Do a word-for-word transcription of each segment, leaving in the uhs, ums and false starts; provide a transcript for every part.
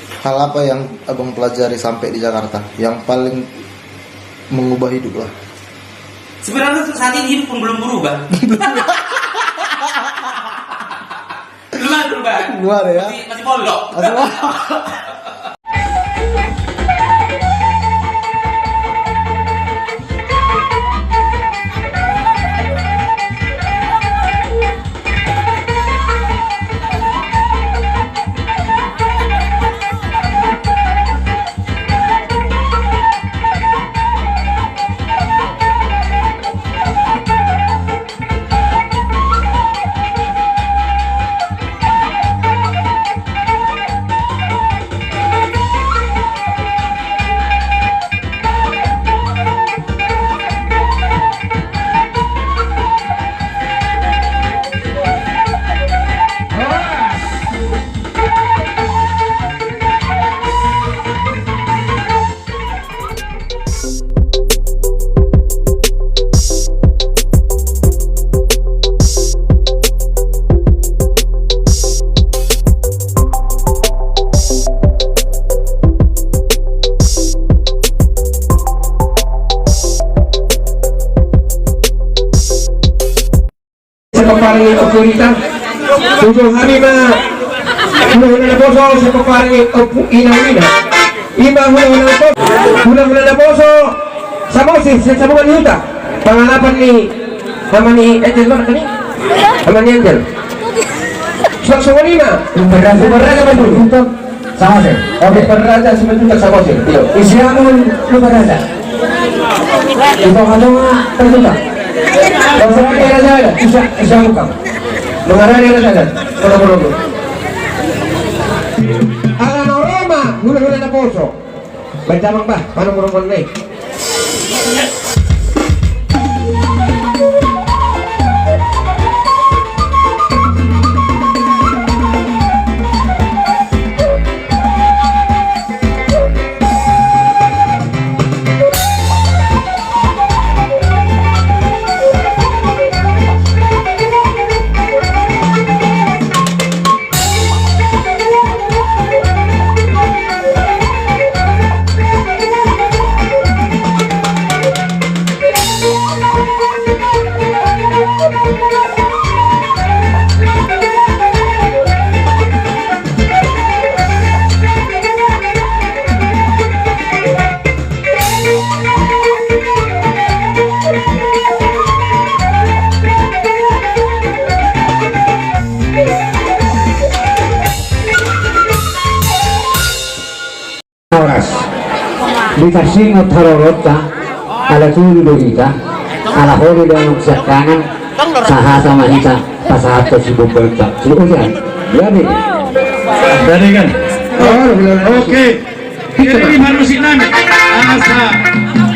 Hal apa yang abang pelajari sampai di Jakarta yang paling mengubah hidup lah? Sebenarnya untuk saat ini hidup pun belum berubah. Belum ada perubahan. Belum ada ya? Masih, masih pondok. Masih pondok. Sapoparing ni Ompu Rita. Ujung hami ma hulahula naposo, sapoparing Ompu Ina Wina. Ima hulahula naposo, hulahula naposo Samosir, sian Sabungan ni Huta. Pangalapan ni ama ni Angel, mana ni? Ama ni Angel. Suang songon i ma. Umbar Raja. Umbar Raja ma dulu. Samosir. Oke. Umbar Raja Simanjuntak Samosir. Iyo. Isi Amun Lumban Raja. Di tonga-tonga terbuka. Mengarani raja adat. Isi, isi Amun Kam. Mengarani raja adat. Kota Ponorogo. Ala na ro ma hulahula naposo. Baen damang bah, manang murung on nai. Horas. Diparsingot haroronta, ala tudu do hita, ala holan do annon siangkangan, sahata ma hita pasahathon sibombanta. Sibombanta. Jadi. Jadi kan? Oke. Jadi, i ma musik nami. Asa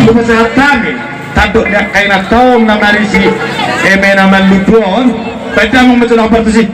hupasahat hami tandok ni angka inanta on na marisi eme na manlumbua on. Baen damang ma jolo partusi.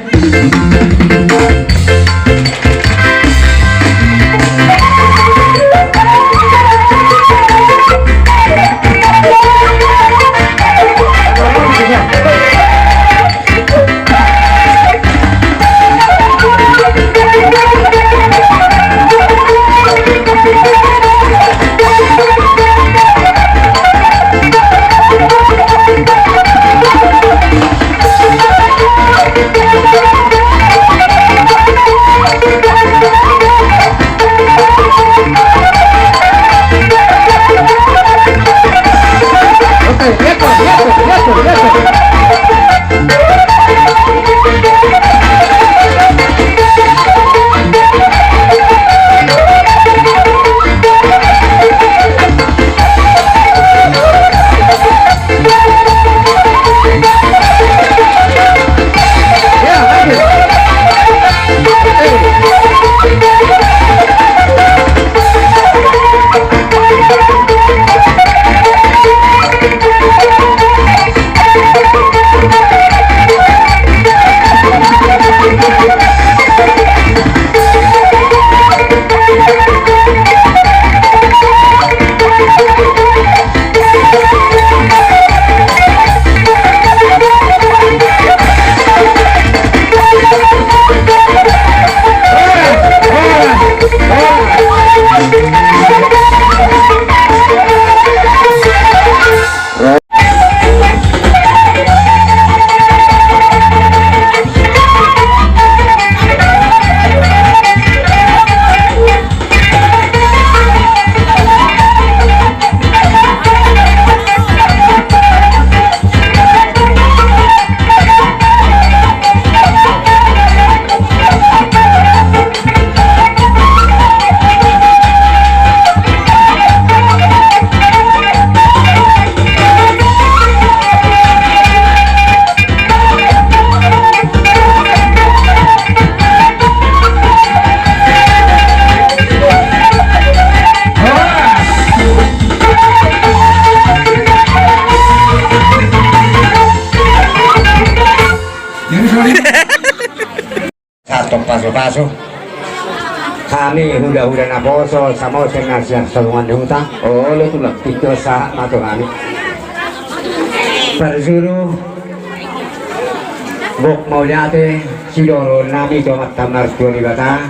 Pasu-pasu. Hami hulahula naposo, samosir na sian songon ni huta. Olo tulang. Ito sahat ma tu hami. Parjolo, gok mauliate sidohonon nami tu Amanta Martua Debata.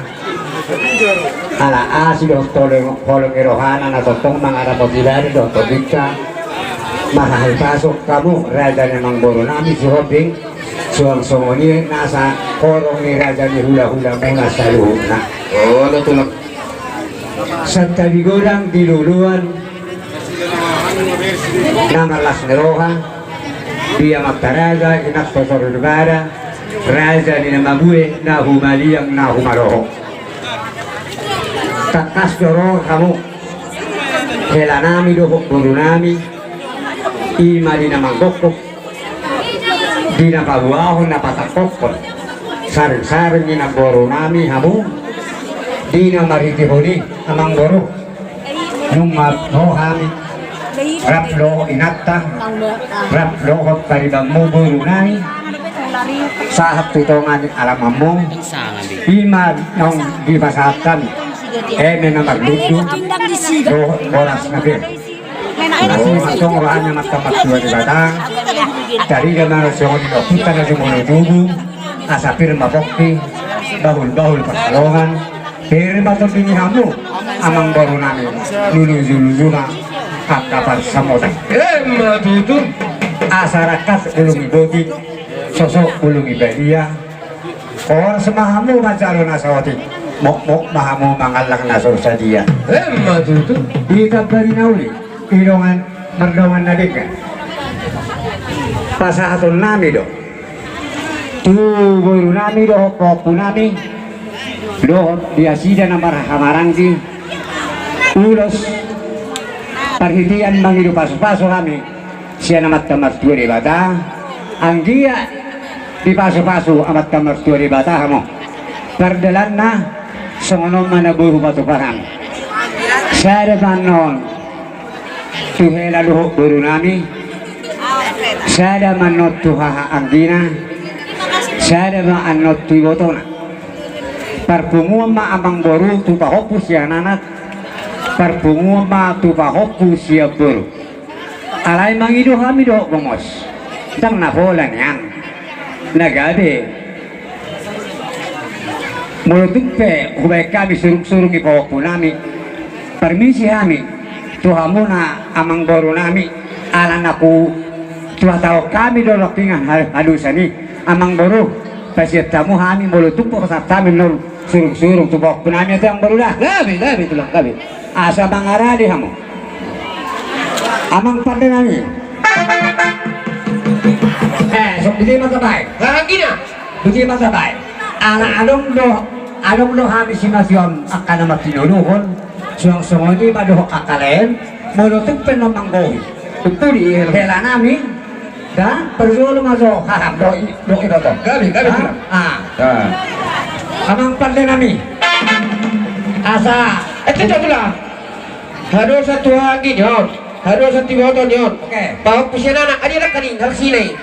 Ala asi dohot holong, holong ni rohana na tongtong mangarapoti bada dohot tondinta. Marhahipason hamu raja ni amangboru nami Sihombing. Suang songon i nasa horong ni raja ni hulahula muna saluhutna. Olo tulang. Santabi godang di loloan na marlas ni roha, di amanta raja, inanta soripada, raja ni na mabue, na humaliang, na humaloho. Tangkas do ro hamu hela nami dohot boru nami, i ma di na manggokhon, di na paboahon, na patangkokhon saring-saring ni namboru nami hamu, di na marhitehon i amangboru. Nunga ro hami rap dohot inanta, rap dohot paribanmu boru nami, sahat tu tonga ni alamanmu. I ma naung dipasahat hami eme na marlundu dohot boras na pir. Asi ma antong rohana Amanta Martua Debata. Tarida ma songon i dohot hita na jumolo tubu, asa pir ma pongki, bahul-bahul pansalongan. Pir ma tondi ni hamu amangboru nami, luluju-luju ma angka parsamotan. Emma tutu. Asa rangkas bulung i botik, sosok bulung i badia. Horas ma hamu manjalo na saotik, mokmok ma hamu mangallang na so sadia. Emma tutu. Di tambari na uli, di dongan mardongan na denggan, pasahaton nami do tu boru nami dohot pahompu nami dohot di nasida na marhahamaranggi ulos parhitean mangido pasu-pasu hami sian Amanta Martua Debata. Anggiat dipasu-pasu Amanta Martua Debata hamu. Pardalanna songon on ma na boi hupatupa hami. Sada ma annon tu hela dohot boru nami, sada ma annon tu haha anggina, sada ma annon tu ibotona. Parpunguan ma amangboru tu pahompu sian anak, parpunguan ma tu pahompu sian boru. Alai mangido hami dohot gomos, ndang na pola nian. Na gabe, molo tung pe hubaen hami surung-surung ni pahompu nami, parmisi hami tu hamuna amangboru nami, ala na hutuhatahon hami do nangkiningan ha-, halusan i. Amangboru, pasiat hamu hami molo tung pe pasahat hami annon surung-surung tu pahompu nami ate amangboru da. Gabe, gabe tulang, gabe. Asa mangarade hamu. Amang pande nami. Eh, so, boti ma tabaen. Haha anggina. Boti ma tabaen. Ala adong do, adong do hami simasion angka na martinuluhon. Suang songon i ma dohot angka laen. Molo tung pe annon manggohi, tung pe di hela nami. Da, parjolo ma jo, haha, dohot i, dohot i do tong. Gabe, gabe. Ah. Amang pande nami. Asa. Eh, tidak tulang. Hadosa tu haha anggi ni on. Hadosa tu iboto ni on. Oke. Pahompu sian anak, adi anak kani, hal sini.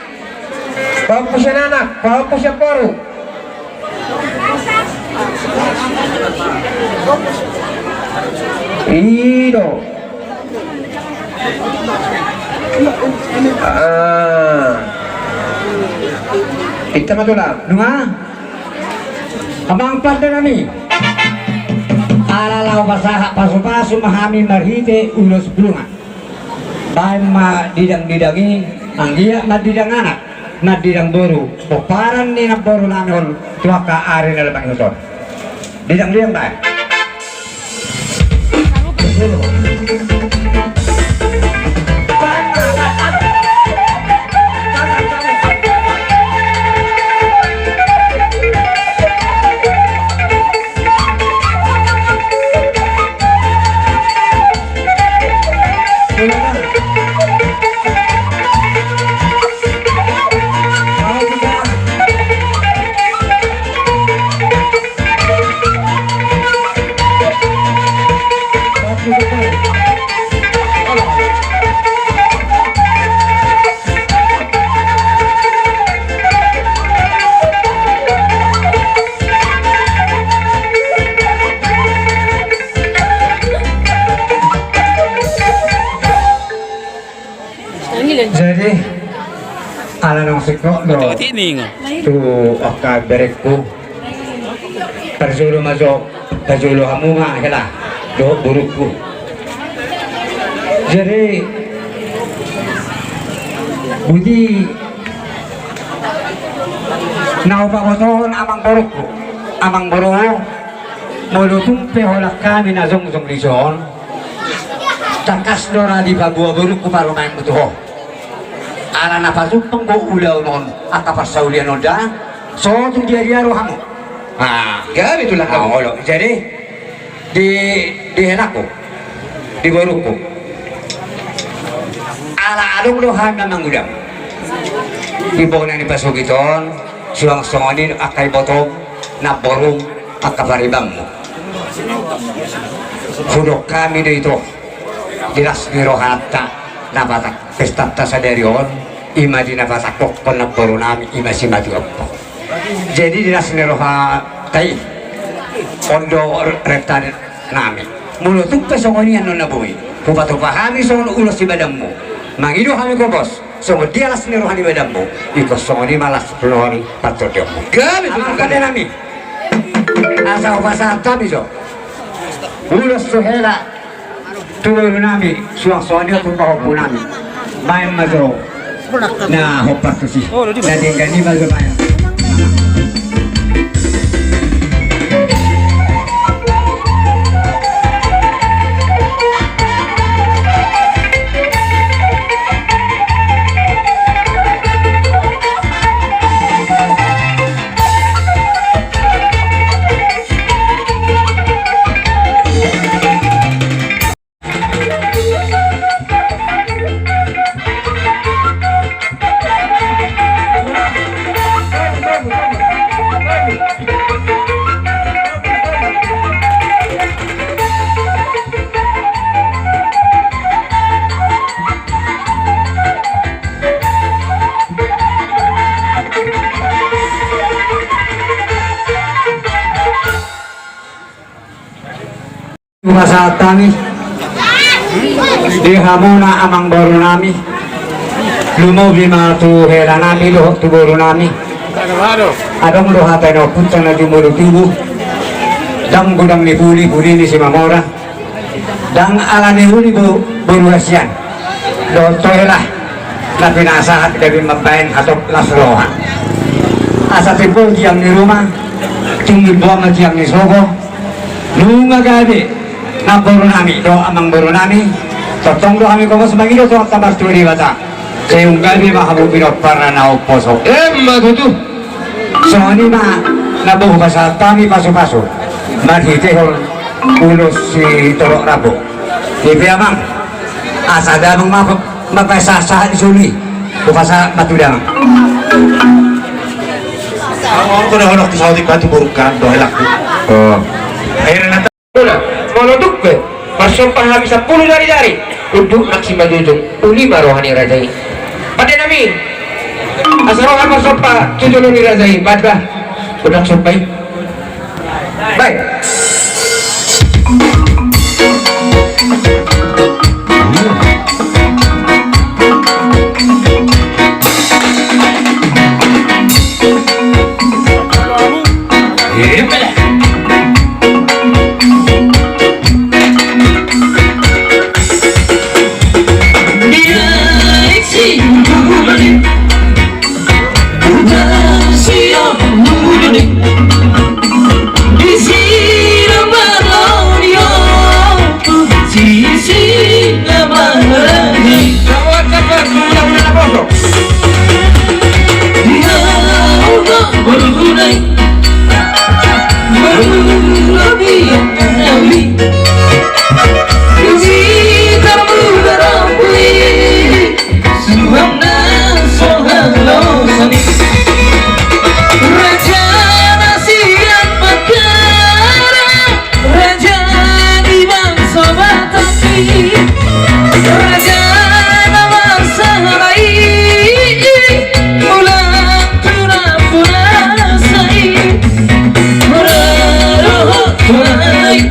Pahompu sian anak, pahompu sian boru. I do. Ah. Ita ma tulang. Nunga. Amang pande nami. Ala laho pasahat pasu-pasu ma hami marhite ulos bulungan. Baen ma didang-didang i, anggiat mandidang anak, mandidang boru, pomparan ni namboru nami on tu angka ari na lambat i. Didang-didang baen. Ala naung singkop do tu angka berengku. Parjolo ma jo, parjolo hamu ma hela dohot borungku. Jadi boti na hupabotohon amang borungku, amang boru, molo tung pe holan hami na jongjong dison, tangkas do ra dipaboa borungku parumaenmu tu ho. Ala na patumpang do ulaon on, angka parsaulian on da, so tung dia dia rohamu. Ah, gabe tulang. Ah, olo. Jadi di, di helangku, di borungku. Ala adong do hami na mangudam. Di bona ni pasogit on, suang songon i angka ibotom, namborum, angka paribanmu. Hudok hami do ito. Di las ni rohanta na patak pestanta sadari on, i ma di na patak dokkon namboru nami, i ma si mati opo. Jadi di las ni rohanta i, on do renta nami. Molo tung pe songon i annon na boi, hupatupa hami songon ulos ni badanmu. Mangido hami kobos, songon dia las ni roha ni badanmu, ingkon songon i ma las ni roha ni pantordionmu. Gabe tu amang pande nami. Asa hupasahat hami jo ulos tu hela tu boru nami, suang songon i tu pahompu nami. Baen ma jo na hombar tusi. Na denggan i ma jo baen. Hupasahat hami di hamuna amang boru nami. Lumobi ma tu hela nami dohot tu boru nami. Adong do hata ni ompunta na jumolo tubu. Ndang godang ni puli, puli ni Simamora. Ndang ala ni uli bo-, boru hasian. Dohot tu hela na pinasahat gabe mambaen hatop las roha. Asa timbul tiang ni ruma, timbul boan ma tiang ni sopo. Nunga gabe namboru nami dohot amang boru nami. Tongtong do hami kobos mangido tu Amanta Martua Debata. Sai gabe ma hamu pinompar na umposo. Emma tutu. Songon i ma na boi hupasahat hami pasupasu marhitehon ulos sitorop rambu. I pe amang, asa damang ma, ma pasahat-sahat di solu i. Hupasahat ma tu damang. Amang, anggo na holong tu saotik batu borungkan do helangku. Oh. Akhirna Molo, molo tung pe marsomba hami sampulu jari-jari, unduk nang simanjujung, uli ma roha ni raja i. Pande nami, asa roha marsomba tu jolo ni raja i, baen bah godang somba i. Baen. Raja na sian Manggarai, raja ni bangso Batak i, raja na marsahara i, ulang tu rambu na sai, mura dohot tulang i,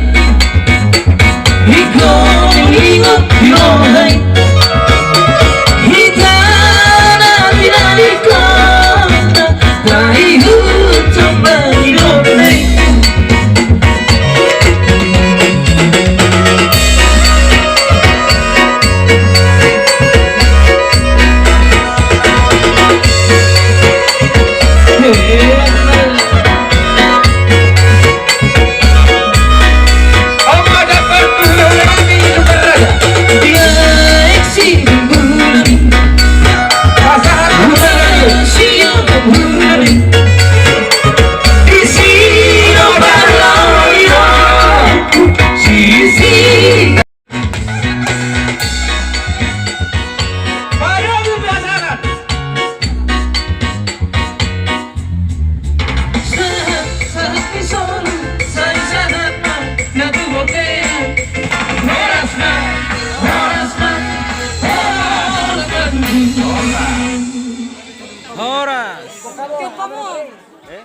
Horas. Eh?